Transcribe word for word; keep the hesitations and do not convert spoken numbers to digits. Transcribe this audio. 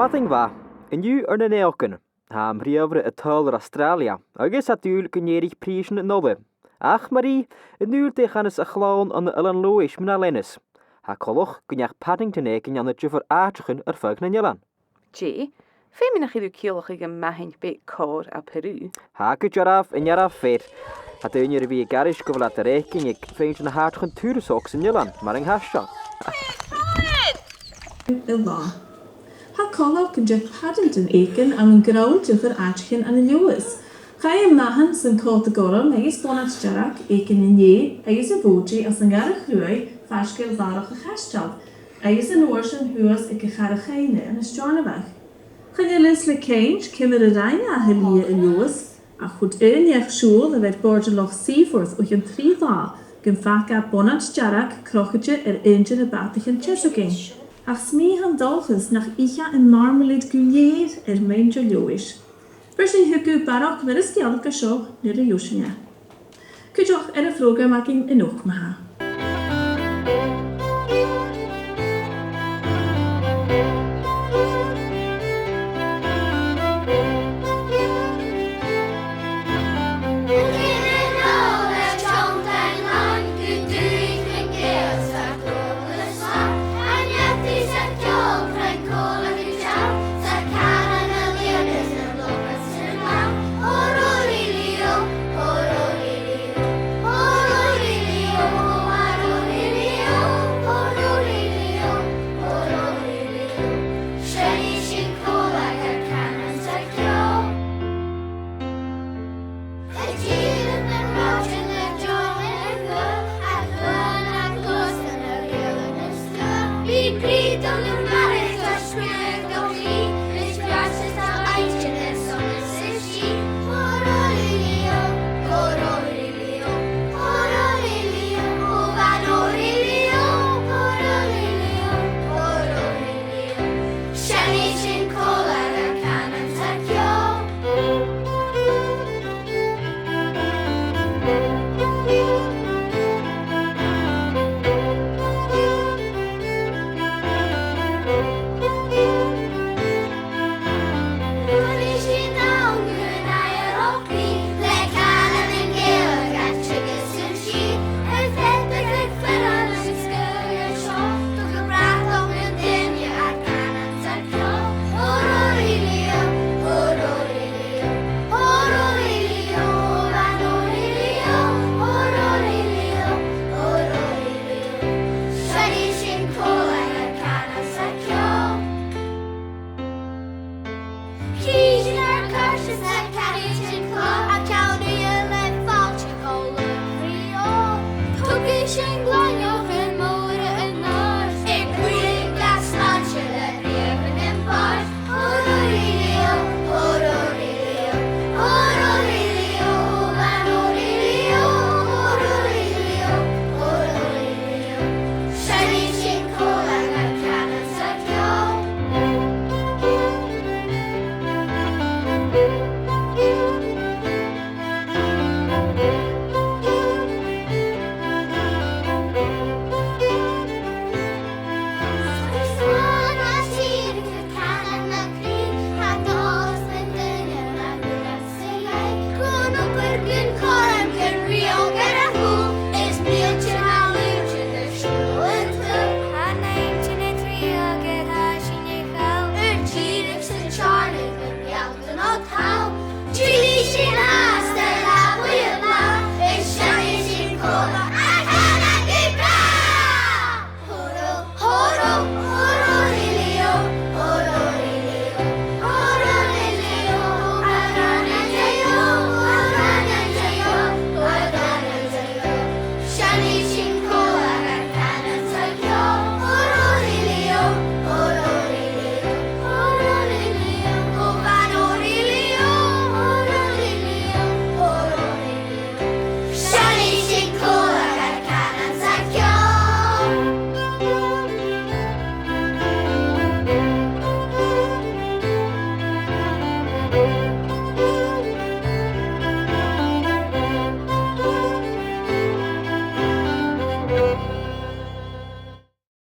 Madainn mhath, an-diugh air na naidheachdan. Tha am Prìomhaire a' tadhal air Astràilia, agus tha dùil gun èirich prìsean an ola. Ach, Marie, an dùil dè chanas a' chlann ann an Eilean Leòdhais mu na leaithean? Tha coltach gun deach Paddington fhaicinn ann an diofar àiteachan air feadh nan eilean. Dè, feumaidh nach eil thu a' ciallachadh gum mathainn beagan còir à Peru. Tha, gu dearbh, an dearbh fhear. Tha daoine air a bhith ag aithris gu bheil iad air fhaicinn aig feadhainn de na h-àiteachan tùrasach san eilean, mar an caisteal. Ila. Tha coltach gun deach Paddington fhaicinn ann an grunn diofar àiteachan ann an Leòdhas. Chaidh am mathan san còta gorm agus bonaid dearg, fhaicinn an fhèidh agus a' bhòtaidh anns an gàrradh chruaidh faisg air làrach a' chaisteil, agus an uair sin shuas aig a' chàrr-chuimhne ann an Steòrnabhagh. Chan eil fhios le cinnt ciamar a rinn e a' liath a Leòdhas, ach thuirt aon neach-siubhail a bha air bòrd an Loch Seaforth o chionn trì latha gum faca e bonaid dearg crochaichte air aon de na bàtaichean teas againn. Ach 's mi a tha an dòchas nach ith e am marmalade gu lèir air muinntir Leòdhais. Bheir sinn thugaibh barrachd mhìorbhail sgeulachd à seo nuair a gheibh sinn e. Cuideachd air a' phrògram againn a-nochd ma-thà.